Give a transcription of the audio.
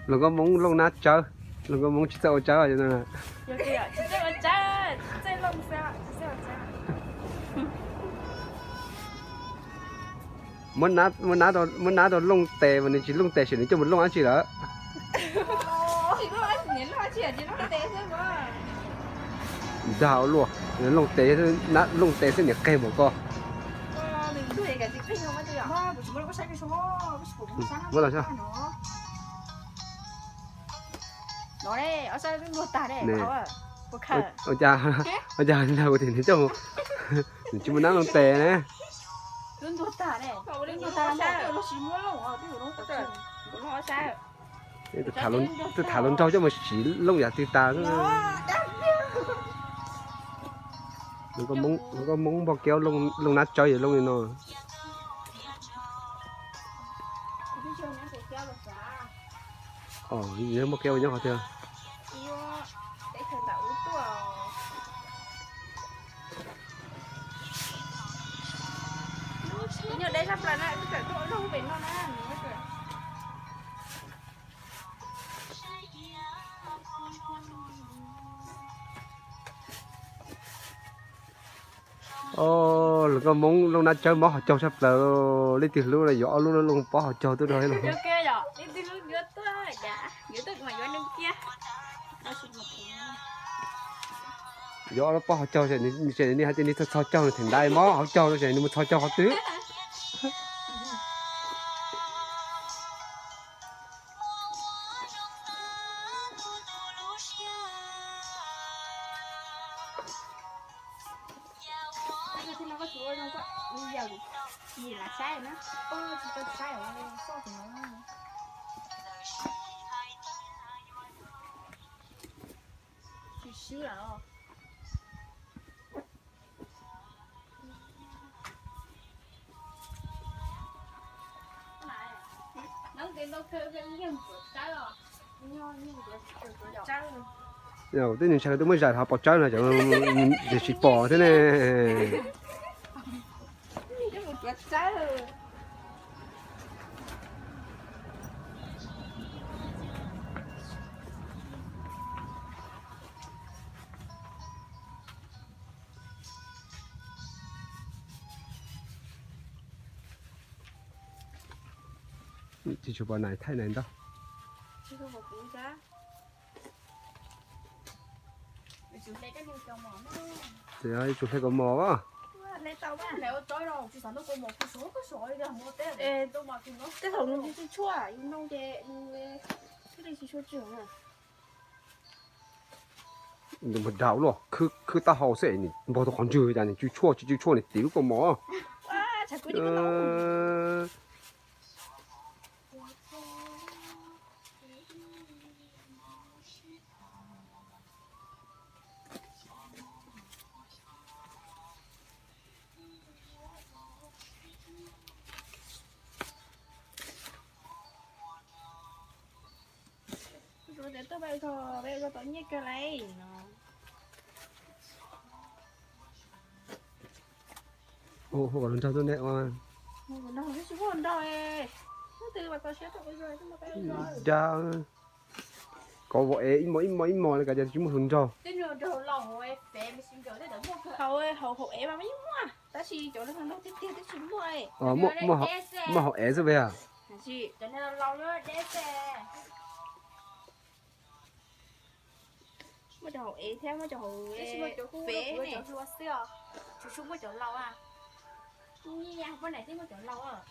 Luag nkauj Hmoob looj nab tsawb, luag nkauj Hmoob tsis txawj ua tsawb. Muab nab, muab nab rau looj tes mas nws tsis looj tes, nws coj mus looj dab tsi lawm? Dag ua luaj, looj tes, looj tes xwb niam qeg npaum ko. Ua cas, ua cas nws coj, nws tsis muaj nab looj tes ne? Twb tham hluas nraug coj mus siv looj yam twg tas. Nkauj Hmoob npog kiab looj nab tsawb yog looj li no. Npog kiab ua nyob qhov twg? Luag nkauj Hmoob looj nab tsawb mob qhov caug tshaj plaws, leej twg hlub yuav ob lub looj pob qhov caug tuaj rau. Yuav ob lub pob qhov caug, nws hais tias nws txhos caug nws theem ntaiv mob qhov caug no ces nws mus txhos caug qhov twg. Twb ntshai twb muab zais hov pom tsawb no, tsis pom thiab ne. Tsis tshua pom nais thaij nais ntau. Ib tug hle kaus mom as. Nws mus dag luaj, khwb taub hau xwb nws npog tau qhov ntswg cas nws tsw tshuaj tsis tsw tshuaj nws tim lub kaus mom. Hu kom hluas nraug tuaj ne. Da, kov vos es ib mos ib mos ib mos li kav tias tsis muaj hluas nraug. Hauv, hauv ev mas yeej muaj, tab sis cov hluas nraug tiag tiag twb tsis muaj. Muaj hauv ev xwb puas yog? Muaj cov hauv ev thiab muaj cov hauv ev, cov hluas xwb os, tsis muaj cov laus. Nyiaj nyiaj poj niam twb muaj cov laus.